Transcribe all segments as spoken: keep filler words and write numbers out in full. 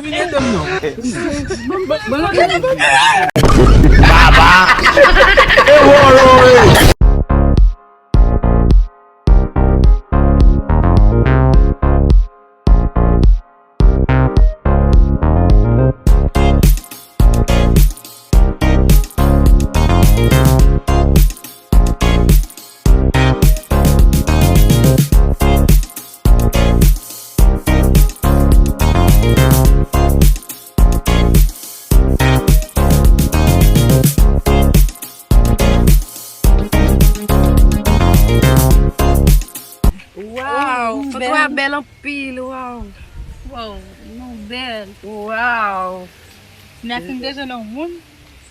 Vin ede m non. Baba! E wòlò e! Waw, foto a bèl anpil, waw. Waw, nou bèl. Waw. N a fin deja nan moun.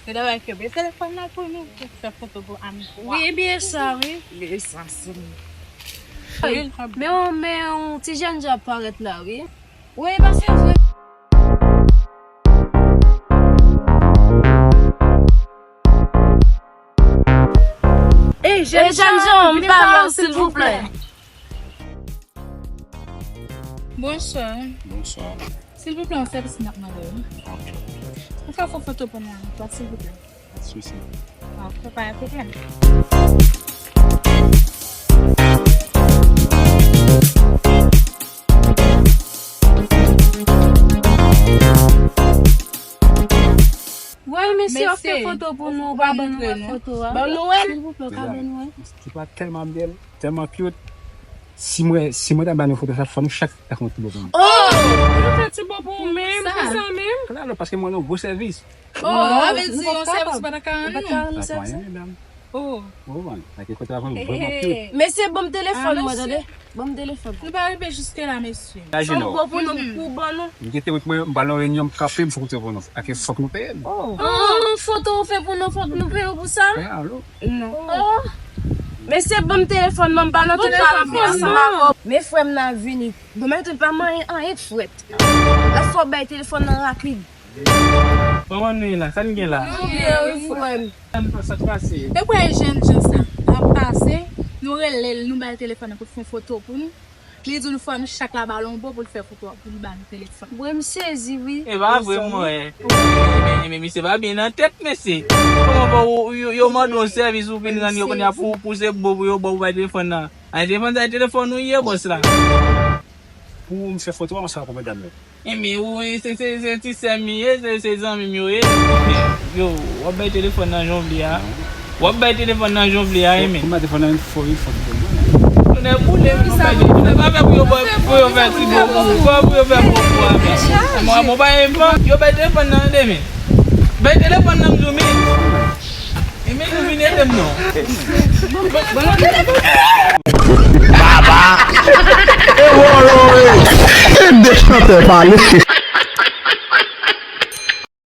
Se dayè ke bese telefòn nan pou nou pou fè foto pou ami. Wi, byen sa, wi. Byen sa, se. Men yon, men yon ti jèn jan ap parèt la, wi. Wi, paske vre. Ey, jèn jan, m pale w, silvouplè. Bonswa. Bonswa. Silvouplè, yon sèvis m ap mande w. Ok. Ou ka fè foto pou nou, silvouplè? Pa de souci. Ok, pa gen pwoblèm. Woy, mesye, w ap fè foto pou nou, ou pa ban nou wè foto a. Ban nou wè. Silvouplè, w ka ban nou wè. Tipa tèlman bèl, tèlman cute. Si mwen, si mwen ta ba nou foto sa, fò nou chak ta fè yon ti bo pou mwen. Oh! Nou fè ti bo pou ou menm, pou sa menm? Klalo, paske mwen nan gwo sèvis. Oh, sa vle di yon sèvis pa ta ka rann nou? Pa ta ka rann nou sèvis. Oh. Ou konprann? Sa ki kote la, vrèman cute. Mesye, ban m telefòn mwen, tande. Ban m telefòn. Nou pa rive jiske la, mesye. Imajine w. Fò m bo pou nou, pou ban nou. M gen teorik mwen, m pral nan reyinyon, m kanpe, m fè foto pou nou. Ake fòk nou peye l. Oh, foto ou fè pou nou, fòk nou peye w pou sa? Klalo. Non. Oh. Mesye, ban m telefòn mwen, m pa nan tout la vi ansanm avè w. Men frè m nan vini. Bon, men tout pa manyen anyen frèt. Lè fò bay telefòn nan rapid. Kòman nou ye la? Sa n gen la? Nou byen, wi, frè m. Sa n pase? E kwè jèn jan sa ap pase, nou rele l, nou bay telefòn nan pou l fè yon foto pou nou. Li di nou fò nou chak la ba l yon bo pou l fè foto a, pou li ba nou telefòn. Mwen, m sezi, wi. E pa vre, mwen. Men, men, men, misye pa byen nan tèt, mesye. Kòman pou yo, yo mande yon sèvis ou fin rann yo kounye a pou, pou se bo pou yo ba w bay telefòn nan? Ay telefòn sa, ay telefòn ou ye, bòs la. Pou m fè foto a, mwen sa pran medam yo. Enben, ou, se, se, se ti sè m ye, se, se zanmi m yo ye. Yo, w ap bay telefòn nan jan w vle a. W ap bay telefòn nan jan w vle a, enben. Pou m bay telefòn nan, fò, fò, fò. Tounen boule, w ap bay telefòn nan. Pa fè pou yo, pou yo fè ti bo pou ou, pa pou yo fè bo pou ou, enben. Mwen, mwen pa envan, yo bay telefòn nan, enben. Bay telefòn nan, m di w, men. Enben, nou vin ede m non. Baba! E wòlò e! Ede chantè pale.